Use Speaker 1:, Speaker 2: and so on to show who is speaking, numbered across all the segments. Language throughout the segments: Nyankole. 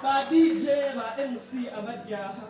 Speaker 1: Ba DJ, ba MC abari aha.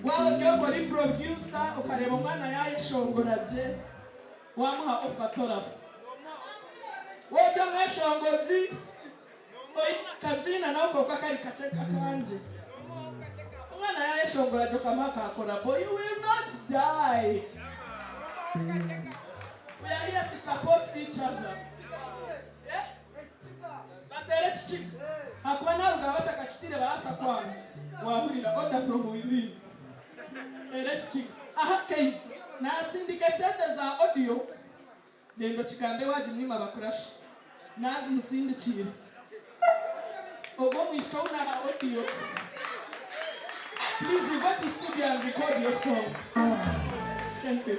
Speaker 1: Waaba ori producer okareeba omwana yaayeshongora gye, waamuha offer torafa. Waaba ori omweshongozi oine akaziina nawe kwonka kari kakye nk'akangye, omwana yaayeshongora gye okamuha ka collabo, you will not die. We are here to support each other. Eh? Bateere ekikiga. Ahakuba naruga batakakitiire baraasa kwanga. Wahurira order from within. Teera ekikiga. case nasindika esente za audio Genda okigambe wagimwima bakurashe. Nazimusindikiire. Ogwo omwishiki ou naha audio. Please you go to studio and record your song. Thank you.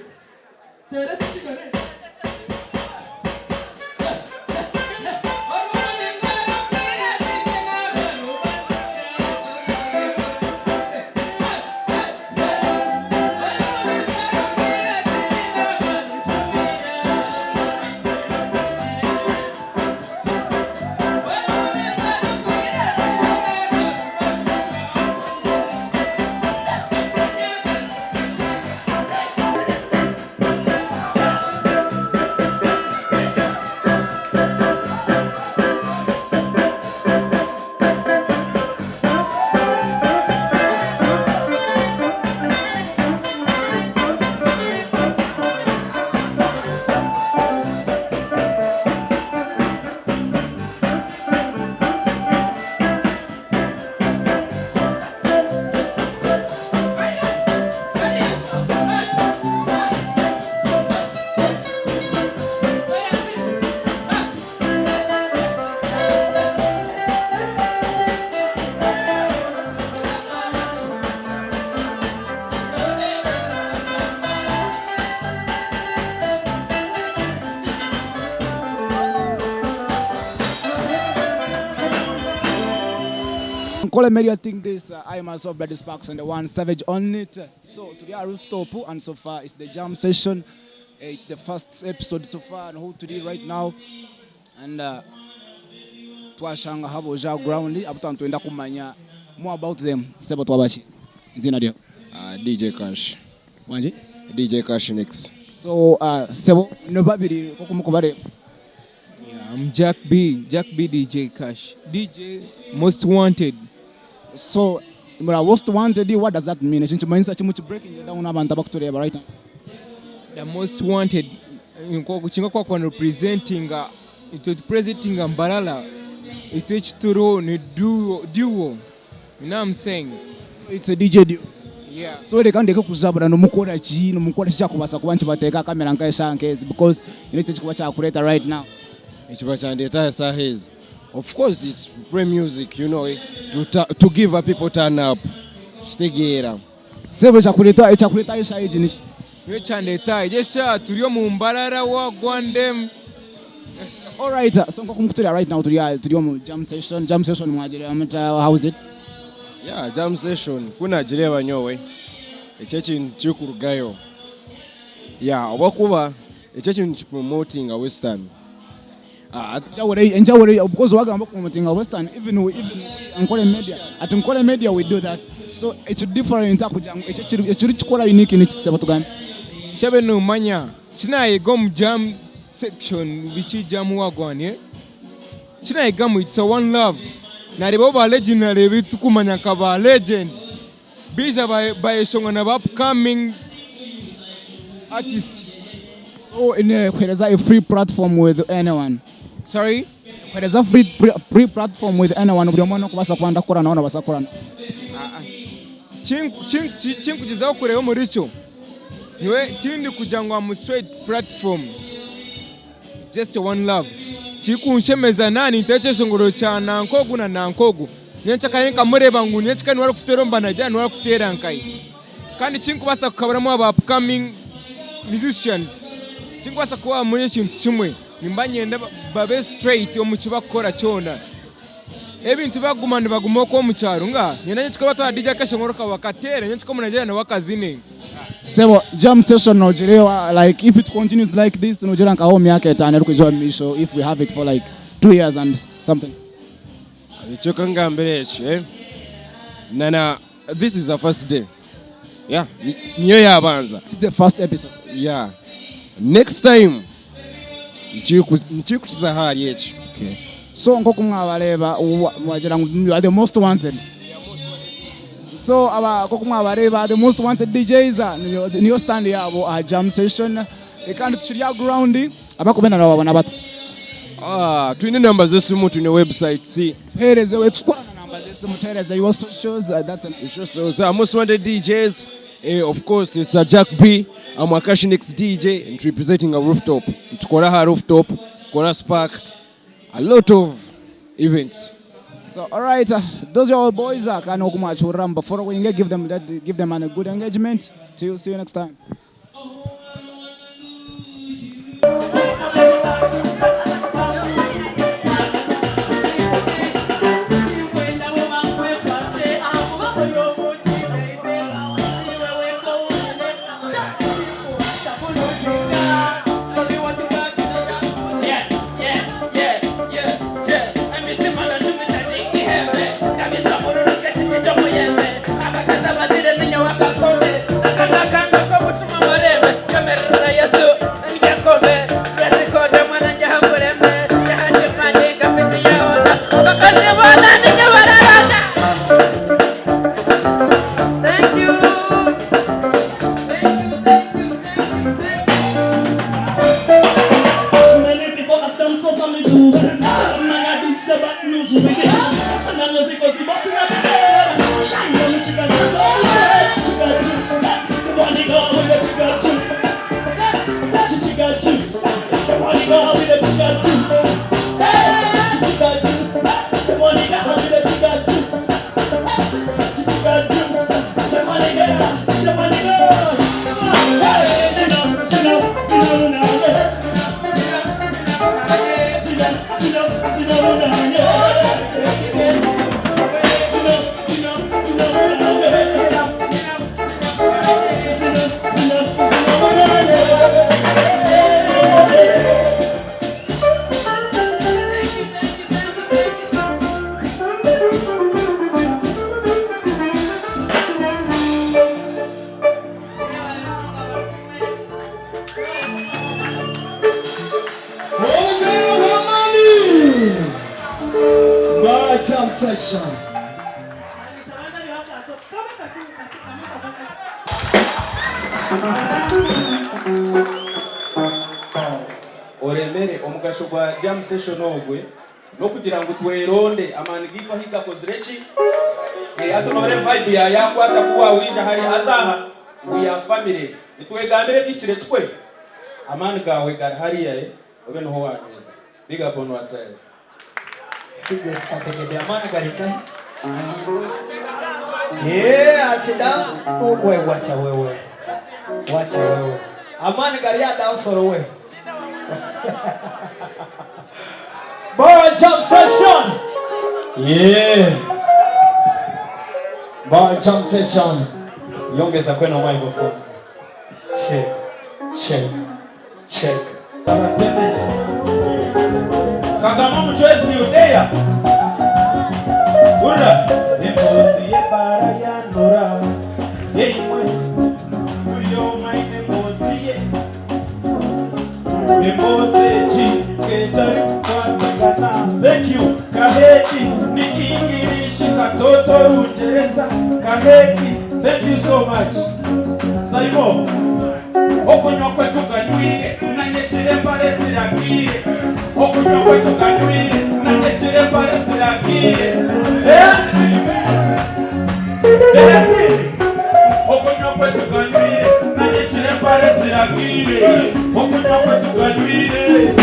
Speaker 1: Teera ekisigo ne.
Speaker 2: Nkole Media think this uh, I myself Brady Sparks and the one Savage on it. So today at rooftop and so far it's the jam session. Eh, it's the first episode so far and who today right now and uh, twashanga habo ja ground abu twenda kumanya more about them. Sebo twabaki. Izina ryo.
Speaker 3: DJ Cash.
Speaker 2: Wangi?
Speaker 3: DJ Cash Nix.
Speaker 2: So sebo no babiri koko mukubare.
Speaker 4: Yeah, I'm Jack B, Jack B DJ Cash. DJ Most Wanted.
Speaker 2: So mura most wanted what does that mean? Ekintu kimanyisa ki muki breaking down abantu abakutureeba right now.
Speaker 4: The most wanted nkokukinga kwa kwa representing itwe presenting Mbarara itwe ekituro ni duo duo you know what I'm saying
Speaker 2: So it's a DJ duo.
Speaker 4: Yeah.
Speaker 2: So reka ndeke kuzabura nomukora ki nomukora ki kyakubaasa kuba nikibateeka kamera nk'eshaaha nk'ezi because you know ekikuba kyakureeta right now.
Speaker 3: Ekiba kyandeeta aha saaha ezi of course it's play music you know to, to give a people turn up kitegeera.
Speaker 2: Sebo ekyakureeta ekyakureeta aha eshaaha egi niki?
Speaker 4: Nyowe ekyandeeta aha egi eshaaha turi omu Mbarara wagwan dem.
Speaker 2: Alright so nkoku mukutureeba right now turi aha turi omu jam session, jam session mwagireeba muta how is it?
Speaker 3: Yeah jam session ku nagireeba nyowe ekyo ekintu kirikurugayo yeah ahabw'okuba ekyo ekintu nikipromotinga western.
Speaker 2: Enjawulo enjawulo because wagamba okupromotinga western even we even Ankole media at Ankole media we do that so ekiri different kugira ngu ekyo ekiri ekirikukora unique niki sebo tugambe.
Speaker 4: Kyabe nomanya kinayega omu jam section biki jam wagwan eh kinayegamu it's a one love narebaho ba legend nareeba ebitukumanya nka ba legend baija bayeshongora na ba upcoming artist.
Speaker 2: So nekuhereza a free platform with anyone.
Speaker 4: Sorry?
Speaker 2: Nekuhereza free, free platform with anyone buri omwe nokubasa kuba ndakukora nawe nobasa kukora nawe.
Speaker 4: Kinkugyezaho kureeba omuri kyo nyowe tindikugira ngu am straight platform just one love Kirikunshemeza na ninteera ekyeshongoro kya nanka ogu na nanka ogu nyencakare nkamureeba ngu nyencakare niwe arikuteera omu Nigeria niwe arikuteera nkahi Kandi ekinkubaasa kukaburamu aba upcoming musicians, ekinkubaasa kubahamu n'ekintu kimwe, nimba niinyenda babe straight omu ki barikukora kyona. Ebintu baguma nibaguma okwo omu kyaro nga niinyenda nyenkika batwara DJ akeshongoro kawe akateere nyenkika omu Nigeria nawe akazine.
Speaker 2: Sebo jam session nogireeba like if it continues like this nogira nka omu myaka etaano erikwija omu maisho if we have it for like 2 years and something.
Speaker 3: Ekyo kangambire eki eh, na na this is the first day yeah niyo yabanza.
Speaker 2: This is the first episode.
Speaker 3: Yeah next time nikikukiza ahari eki.
Speaker 2: Okay. So nk'oku mwabareeba wagira ngu you are the most wanted. So aba nk'oku mwabareeba the most wanted DJs niyo stand yaabo aha jam session kandi tukiri aha ground abakubenda nibababona bata?
Speaker 3: Ah, twine enamba z'esimu twine websites.
Speaker 2: Tuheereze tukora na namba z'esimu tuheereze your socials that's an
Speaker 3: So, so, most wanted DJs, eh, of course, it's a Jack B. I'm Akashi Next DJ and representing a rooftop. Nitukora aha rooftop, tukora spark, a lot of events.
Speaker 2: So all right, those are our boys. Kandi oku mwakihurira muba following, give them that, give them a good engagement. Till see you next time.
Speaker 5: Obugabe bw'amaani bwa Jam Session.
Speaker 6: Oremere omugasho gwa jam session ogwe n'okugira ngu tweronde amaani gaitu ahi gakozire ki? Hati noreeba vibe ya yakwata ku waija hari haza aha we are family nitwegambira ebihikire tukwe amaani gaawe gari hariya obe niho wanyweza big up on yourself.
Speaker 7: Siges kategede amaani gari nkahi? Yee akida we wacha wewe wacha wewe amaani gari aha dance floor we. Bar jam session. Yeah. Bar jam session. Yongeza kweno microphone. Check. Check. Check.
Speaker 6: Kagame omucwezi ni Yudea. Hurira emboozi y'ebaara yanura yeimwe buri omwe aine emboozi ye. Emboozi egi ketarikukwatagana. Thank you. Kaheki ni English katoto Rungereza. Kaheki. Thank you so much. Saimo. Okunywa kwe tuganywire nanyekire empare ziragiire. Okunywa kwe tuganywire nanyekire empare ziragiire. Eh? Erasini. Okunywa kwe tuganywire nanyekire empare ziragiire. Okunywa kwe tuganywire.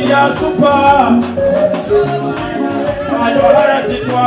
Speaker 6: Shaini ya supa. Anywa haragitwa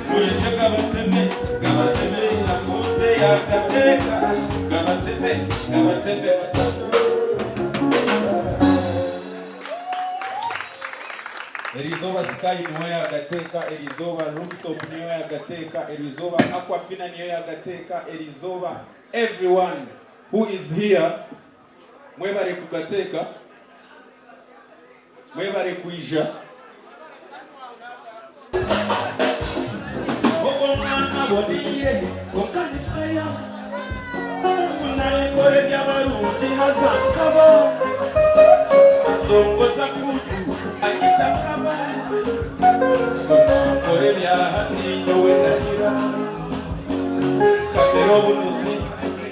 Speaker 6: Murekye gabateme, gabateme, nakunze yagateeka. Gabateme, gabateme. Erizooba Sky niwe yagateeka, erizooba Rooftop niyo yagateeka, erizooba Aquafina niyo yagateeka, erizooba everyone who is here mwebare kugateeka, mwebare kwija. Ogwo mwana aboniire kwonka ni fire. Nayekora eby'abarungi haza nkaba. Azongoza kutu anyita nkaba. Nakora ebya hati nyowe ndahira. Kamera obunuzi,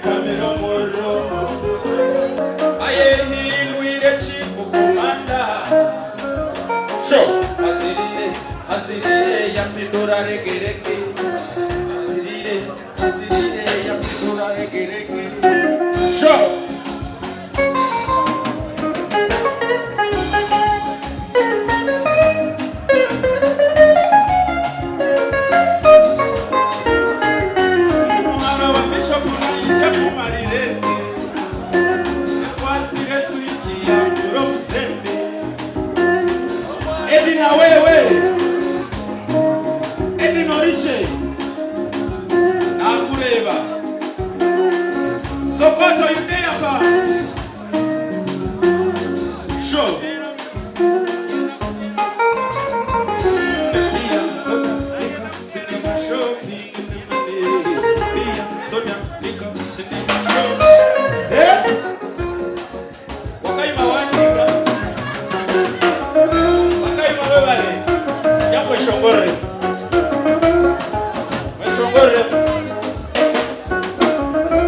Speaker 6: kamera omuriro. Ayehindwire chief commander. Sho, azirire, azirire yapindura regerege. Azirire, azirire yapindura regerege. Sho! Omwana wa Bishop naija kumarirete. Yakwasire switch yangura obusembe. Edi na wewe. Edi Noriche. Nakureba. Sokoto you there pa. Sure. Beer, soda, liquor, cinema, shopping, money. Beer, soda, liquor, cinema, shopping. Eh? Wakayima wandika. Wakayima webale. Jambo shongore. Mweshongore.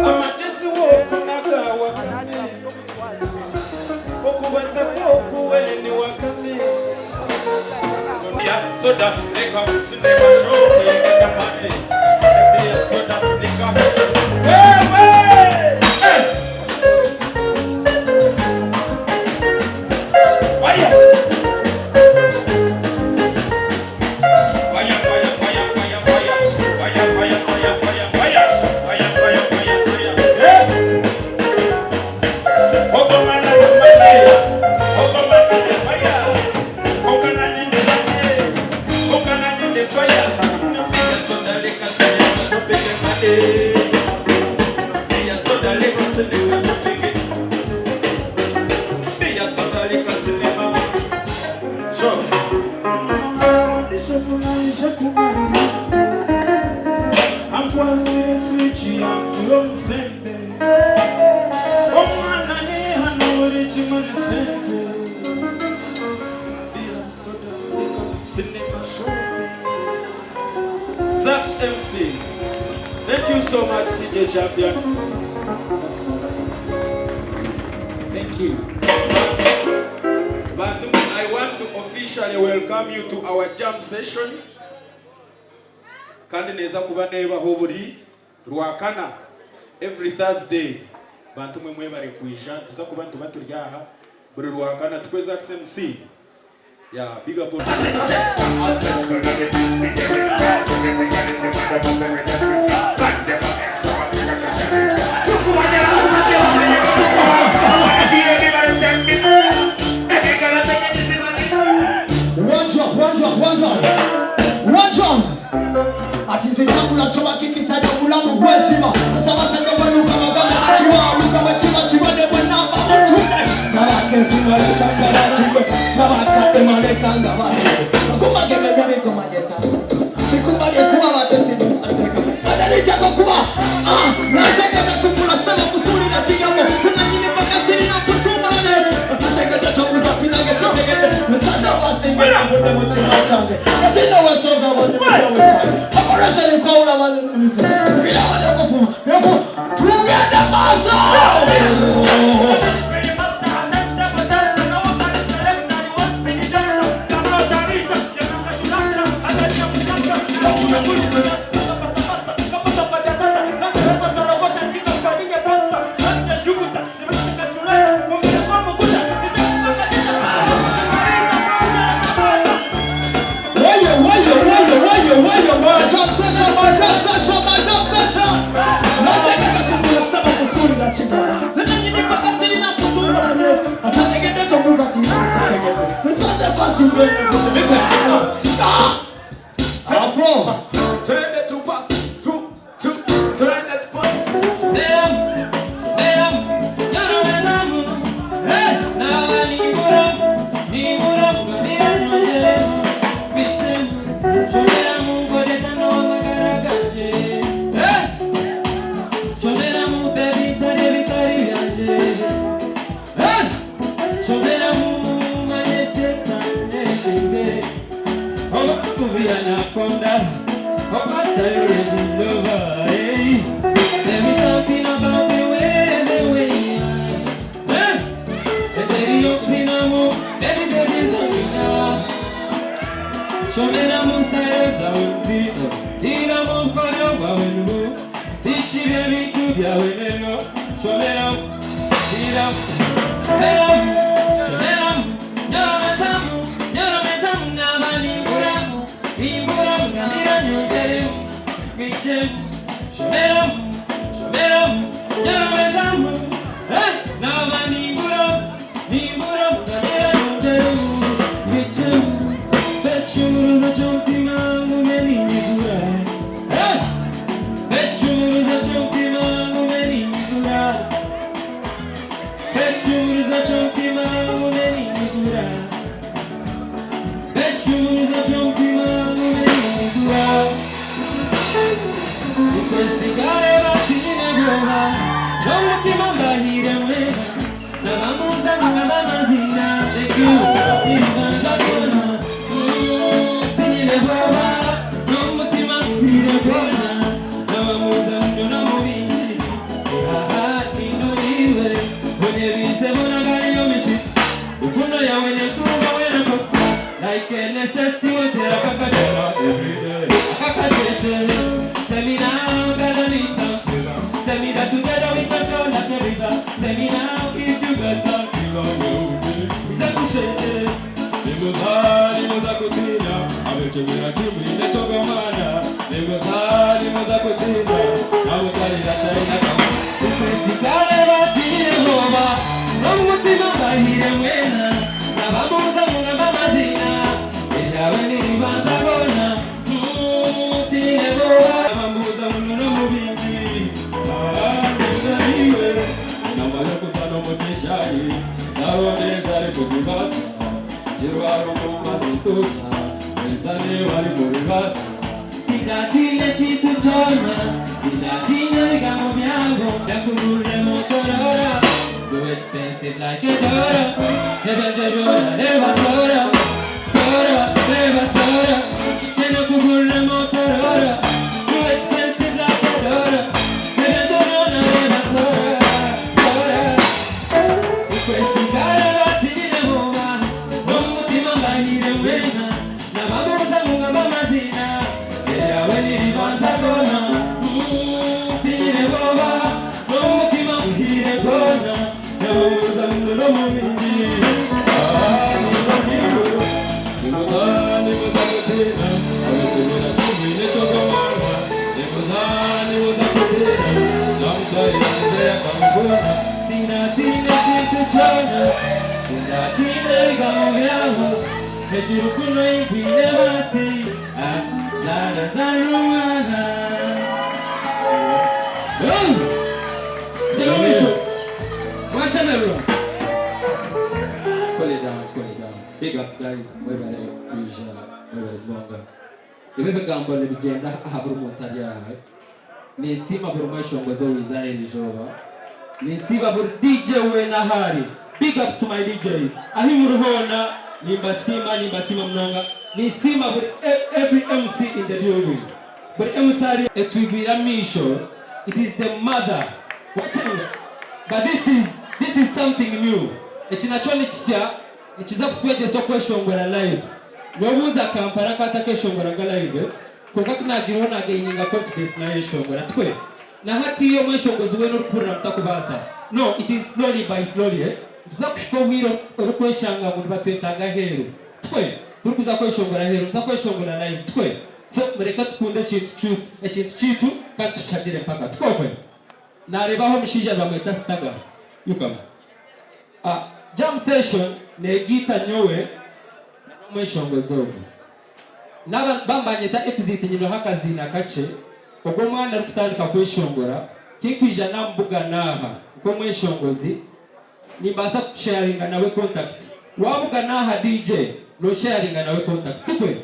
Speaker 6: Amajesi wokunaga wakame. Okubaza kwokuweni wakame. Beer, soda, liquor, cinema, shopping, money. Beer, soda, liquor. Wewe! Eh! Fire! Fire, fire, fire, fire, fire. Fire, fire, fire, fire, fire. Fire, fire, fire, fire. Eh! Okomana na fire. Okomana na fire. Okomana na fire. Okomana na fire. Soda liquor, cinema, shopping, money. Beer, soda, liquor, cinema, shopping. Beer, soda, liquor, cinema. Sure. Ankwasire switch yanfura omusembe. Omwana nehano buri kimwe ni sente. Beer, soda, liquor, cinema, shopping. Zax MC. Thank you so much, CJ Champion.
Speaker 2: Thank you.
Speaker 6: Bantu, I want to officially welcome you to our jam session. Kandi neza kuba nebaho buri Rwakana every Thursday. Bantu mwe mwebare kwija tuza kuba tuba turi aha buri Rwakana tukwe Zax MC. Yeah, big up on.
Speaker 5: One drop, one drop, one drop. One drop. Ati nze ntambula kyoba kikitaja obulamu bwezima Ssaabasajja bwenuka bagamba kiwaluka bakiba kibadde bwenamba mutune Nabakezi malekanga batibwe nabakadde malekanga batibwe Kumagemenya bigoma gyetanga Bikumalye kuba batesibimateka Badalikyako kuba nasekeza tumbula saba kusuulira kigambo Tunanyini paka sirina kutumale Ategedde tobuza tinange sitegedde Musaza wasinga budde mu kima kyange Ate wesoza abadde mu kyange Operation kwawula bantu Kira wali okufuma Tugende maaso. Oye, oye. Wayo wayo ma jam session ma jam session ma jam session Nasekakatumula kusulira kigala Zinanyini paka sirina kutumbula Yesu Atategedde tobuuza ti sitegedde Nsanze basi Ah! Afro
Speaker 1: Twende tupa tu tu twende tupa.
Speaker 8: Ebi ebigambo nibigyenda aha buri muntu ari aha. Ninsiima buri mweshongozi owaiza aha erizooba. Ninsiima buri DJ weena ahu ari. Big up to my DJs. Ahi muri hoona nimbasiima, nimbasiima munonga. Ninsiima buri every MC in the building. Buri MC ari etwigwire amaisho. It is the mother. Wakyanga. But this is this is something new. Eki nakyo ni kisya, nikiza kutwegyesa okweshongora live. Nobuuza Kampala akaba atakeshongora nga live, kwonka ku naagiireho naagaininga confidence naayeshongora. Tikwe? Na hatiiya omweshongozi weena orikuhurira mutakubaasa. No, it is slowly by slowly eh. Nituza kuhika obwire orikweshanga ngu nibatwetaaga aheeru. Tikwe? Turikuza kweshongora aheeru, nituza kweshongora live. Tikwe? So mureke tukunde ekintu kyu ekintu kyaitu kandi tukihagire mpaka. Tikokwe? Naareeba aho omushaija nibamweta Sitaga. You come. Ah, jam session neegiita nyowe na n'omweshongozi ogu. Naaba bambanyeta Exit nyineho akaziina kakye, ogwo omwana arikutandika kweshongora tinkwija namubugana aha nk'omweshongozi, Nimbaasa kusharinga nawe contact. Wabugana aha DJ nosharinga nawe contact tikwe?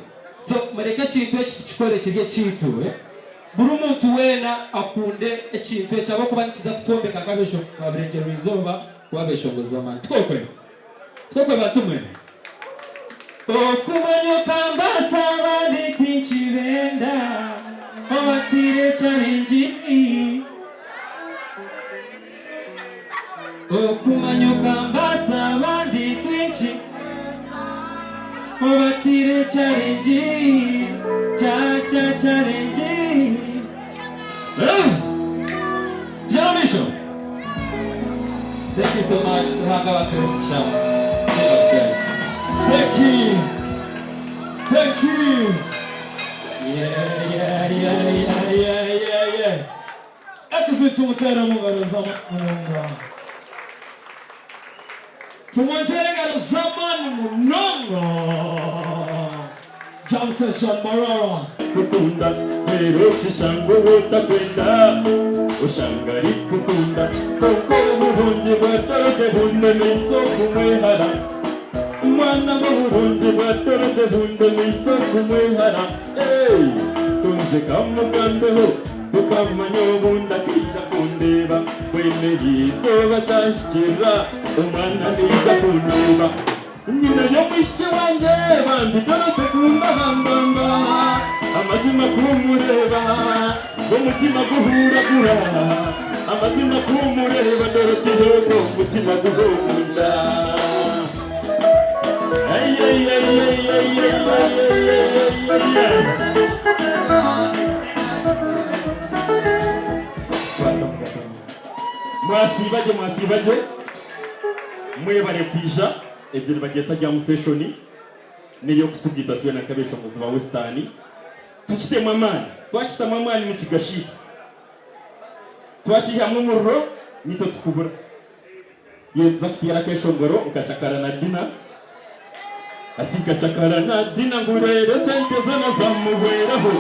Speaker 8: So mureke ekintu eki tukikore kiri ekyaitu eh. Buri muntu weena akunde ekintu eki ahabw'okuba nikiza kutwombeka nk'abeshongozi ba Burengyerwa Izooba kuba abeshongozi b'amaani. Tikokwe? Tikokwe bantu mwe? Okumanya okambaasa abandi tinkibenda Owatiire challenge. Okumanya okambaasa abandi twingi Obatire challenge Cha cha challenge Tugyende omu maisho Thank you so much Ruhanga abatere omugisha Big up guys.
Speaker 5: Thank you. Thank you. Yeah, yeah, yeah, yeah, yeah, yeah, yeah. Exit tumuteere omu ngaro z'amaani munonga. Tumuteere engaro z'amaani munonga. Jam session Mbarara.
Speaker 9: Kukunda reero okishanga ou otakwenda oshanga arikukunda kwonka obuhungi bwa Dorothy bundemeise okumwehara Mwana w'obuhungi bwa Dorothy bundemeise okumwehara Hey! Kunze kamugambeho Tukamanya obundi akaija kundeeba Mbwenu eri izooba kyahikirira Omwana naija kundeeba Nyina y'omwishiki wangye bambi Dorothy kumbabambamba Amazima kumureeba Omutima guhuragura Amazima kumureeba Dorothy hoona omutima guhumunda Mwasiiba gye mwasiiba gye mwebare kwija egyo nibagyeta jam session neyokutugaita twena nkabeshongozi ba western tukitemu amaani twakitamu amaani nikigasha itwe twakihamu omuriro nitwe tukubura. Yetuza kuteera akeshongoro nkacakara na Dina. Ati nkacakara na Dina ngu reero esente zoona zamuhweraho.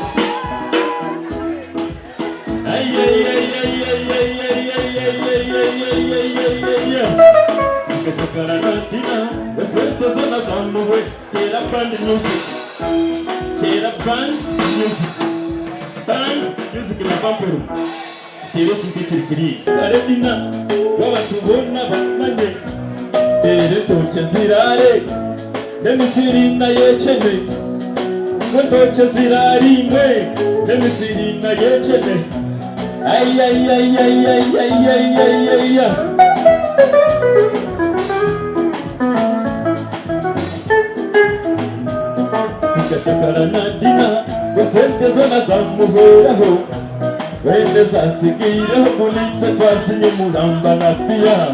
Speaker 9: Ayayayayayayayayayayayayayayayaya. Nkacakara na Dina esente zoona zamuhwe. Teera band music. Teera band music. Band music na bamperu. Tuteere ekintu ekiri kuriya. Kare Dina w'abantu boona bamanye. Reero entookye ziraare n'emisiri nayo ekyene. Ngu entookye ziraare imwe n'emisiri nayo ekyene. Aiaiaiaiaiaiaiaiaiaia. Tukacakara na Dina, esente zoona zamuhweraho. Wenda ezatsigaireho ngu naitwe twazinywa omuramba na biya.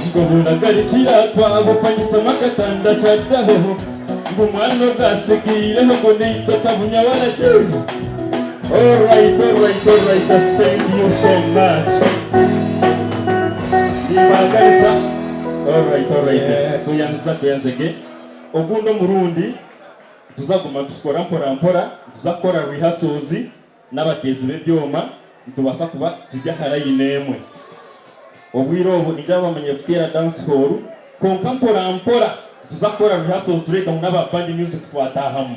Speaker 9: Ngu buragarukira twabupangisamu akatanda kyadaho. Ngu mwana obwatsigaireho ngu naitwe twabunywa waragi. Alright, alright, alright, thank you so much. Nimbagariza. Alright, alright. Tweyanziza tweyanzege. Ogundi omurundi Nituza kuguma nitukikora mpora mpora, nituza kukora rehearsals n'abateezi b'ebyoma, nitubaasa kuba turi aha line emwe. Obwire obu ningira bamanyire kuteera dance hall, kwonka mpora mpora nituza kukora rehearsals tureebe ngu n'aba band music twataahamu.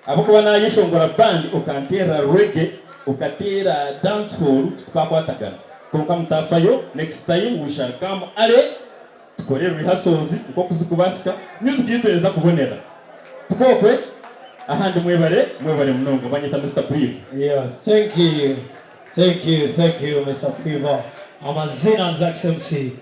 Speaker 9: Ahabw'okuba naayeshongora band okanteerera reggae, okateera dance hall titukakwatagana. Kwonka mutafayo, next time we shall come early. Tukore rehearsals nk'oku zikubaasika, music yaitu neeza kubonera. Tukokwe ahandi mwebare, mwebare munonga. Banyeta Mister Priv.
Speaker 5: Yeah, thank you, thank you, thank you Mister Priva. Amazina Zax MC.